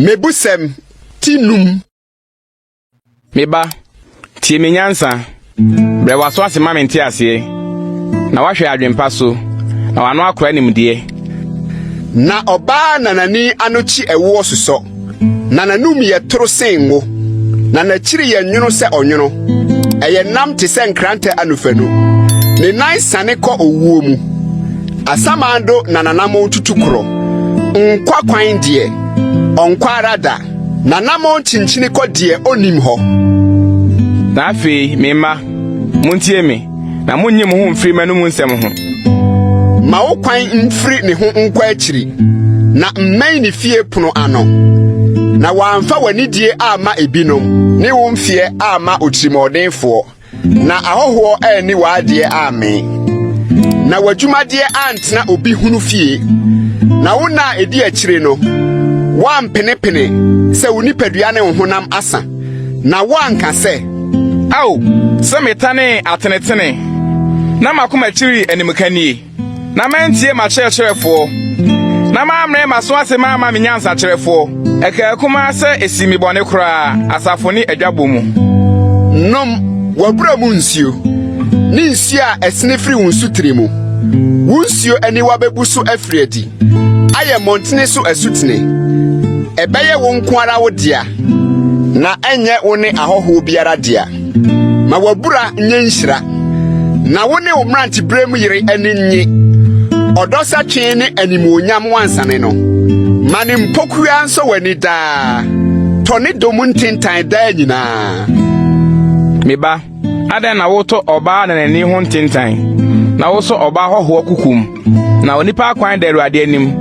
Mmebusɛm ti num. Me ba, tie me nyansa. Brɛ w'aso ase ma me nteaseɛ, na woahwɛ adwempa so, na w'ano akora nimdeɛ. Na ɔbaa nanani ano kyi ɛwoɔ sosɔ, na n'anom yɛ toro sen ngo, na n'akyiri yɛ nwono sɛ ɔnwono, ɛyɛ nnam te sɛ nkrantɛ anofanu. Ne nan siane kɔ owuo mu. Asamando na n'anammɔn tutu korɔ. Nkwa kwan deɛ, ɔnkɔ ara da. N'anammɔn kyinkyini kɔ deɛ ɔnnim hɔ. Na afei, me mma, montie me, na munnye mo ho mfiri m'anom nsɛm ho. Ma wo kwan mfiri ne ho nkɔ akyiri, na mmɛn ne fie pono ano, na woamfa w'anidie amma ebinom, ne wo mfeɛ amma otirimuɔdenfoɔ. Na ahɔhoɔ anni w'adeɛ ammee, na w'adwumadeɛ antena obi hunu fie, na wo nna a ɛdi akyire no, woampenepene sɛ wo nipadua ne wo honam asa, na woanka sɛ. Ao, sɛ metanee atenetene, na m'akoma kyirii animka nie! Na mantie m'akyerɛkyerɛfoɔ, na mammrɛ m'aso ase mamma me nyansakyerɛfoɔ. Ɛkaa kumaa sɛ esii me bɔne koraa, asafo ne adwabɔ mu. Nom w'abura mu nsuo, ne nsuo a ɛsene firi wo nsutire mu. Wo nsuo aniwa bɛbu so afiri adi ayɛ mmɔntene so asutene. Ɛbɛyɛ wo nko ara wo dea, na ɛnyɛ wo ne ahɔhoɔ biara dea. Ma w'abura nyɛ nhyira, na wo ne wo mmeranteberɛ mu yere ani nnye. Ɔdɔ satwe ne animuonyam wansane no. Ma ne mpokua nsɔ w'ani daa. Tɔ ne dɔ mu ntentan daa nyinaa. Me ba, adɛn na wotɔ ɔbaa nanani ho ntentan, na wosɔ ɔbaa hɔhoɔ kokom? Na onipa akwan da Awurade anim,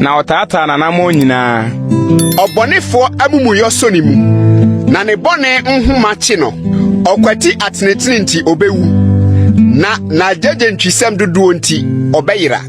na ɔtaataa n'anammɔn nyinaa. Ɔbɔnefoɔ amumuyɔ sɔ ne mu, na ne bɔne nhoma kye no. Ɔkwati atenetene nti ɔbɛwu, na n'agyegyentwisɛm dodoɔ nti ɔbɛyera.